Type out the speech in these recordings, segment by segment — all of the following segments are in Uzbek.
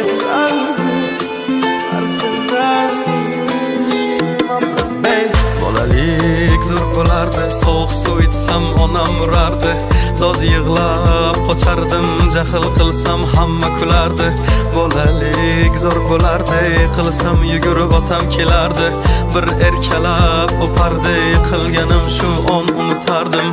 Devorga chizardim, archa chizardim. Ey, bolalik zo'r bo'lardi. Sovuq suv ichsam, onam urardi. Dod yig'lab qochardim. Jahl qilsam, hamma kulardi. Bolalik zo'r bo'lardi. Qilsam, yugurib otam kelardi. Bir erkalab o'pardi. Qilganim shu on unutardim.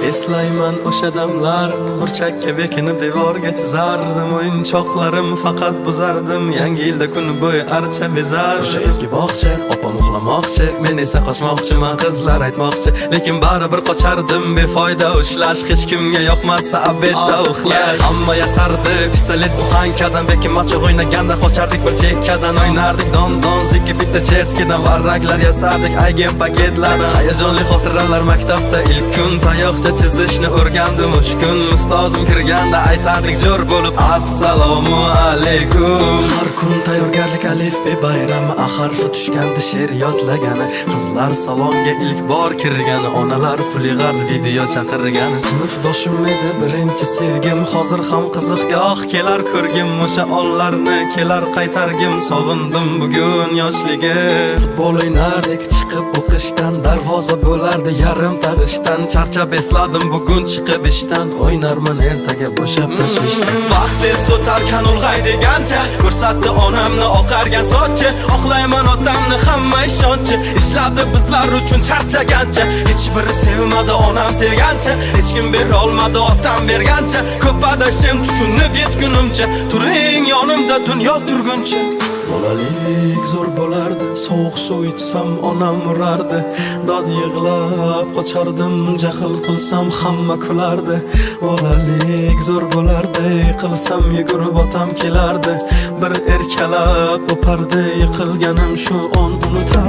Eslayman o'sha damlarni. Burchakka bekinib, devorga chizardim. O'yinchoqlarim faqat buzardim. Yangi yilda kuni bo'yi archa bezardim. O'sha eski bog'cha, opam uxlamoqchi, men esa qochmoqchiman. Qizlar aytmoqchi, lekin baribir qochardim. Befoyda ushlash hech kimga yoqmasdi. Обед da uxlash. Hamma yasardi pistolet буханка dan. Bekinmachoq o'ynaganda qochardik bir chekkadan. O'ynardik don don ziki bitta chertkidan. Varraklar yasardik aygen paketlardan. Hayajonli xotiralar. Maktabda ilk kun tayoqcha chizishni o'rgandim uch kun. Ustozim kirganda aytardik jo'r bo'lib: "Assalomu alaykum". Har kun tayyorgarlik, alifbe bayrami, a harfi tushganda she'r yodlagani, qizlar salonga ilk bor kirgani, onalar pul yig'ardi video chaqirgani. Sinfdoshim edi birinchi sevgim. Hozir ham qiziq, goh kelar ko'rgim. O'sha onlarni kelar qaytargim. Sog'indim bugun yoshligim. Futbol o'ynardik chiqib o'qishdan. Darvoza bo'lardi yarim tag'ishdan. Charchab esladim bugun chiqib ishdan. O'ynarman ertaga bo'shab tashvishdan. Vaqt tez o'tarkan ulg'aydigancha. Ko'rsatdi onamni oqargan sochi. Oqlayman otamni, hamma ishonchi. Ishladi bizlar uchun charchagancha. Hech biri sevmadi onam sevgancha. Hech kim bera olmadi otam bergancha. Ko'p adashim, tushunib yetgunimcha. Turing yonimda dunyo turguncha. Bolalik zo'r bo'lardi. Sovuq suv ichsam, onam urardi. Dod yig'lab qochardim. Jahl qilsam, hamma kulardi. Bolalik zo'r bo'lardi. Qilsam, yugurib otam kelardi. Bir erkalab o'pardi. Yiqilganim shu on unutardim.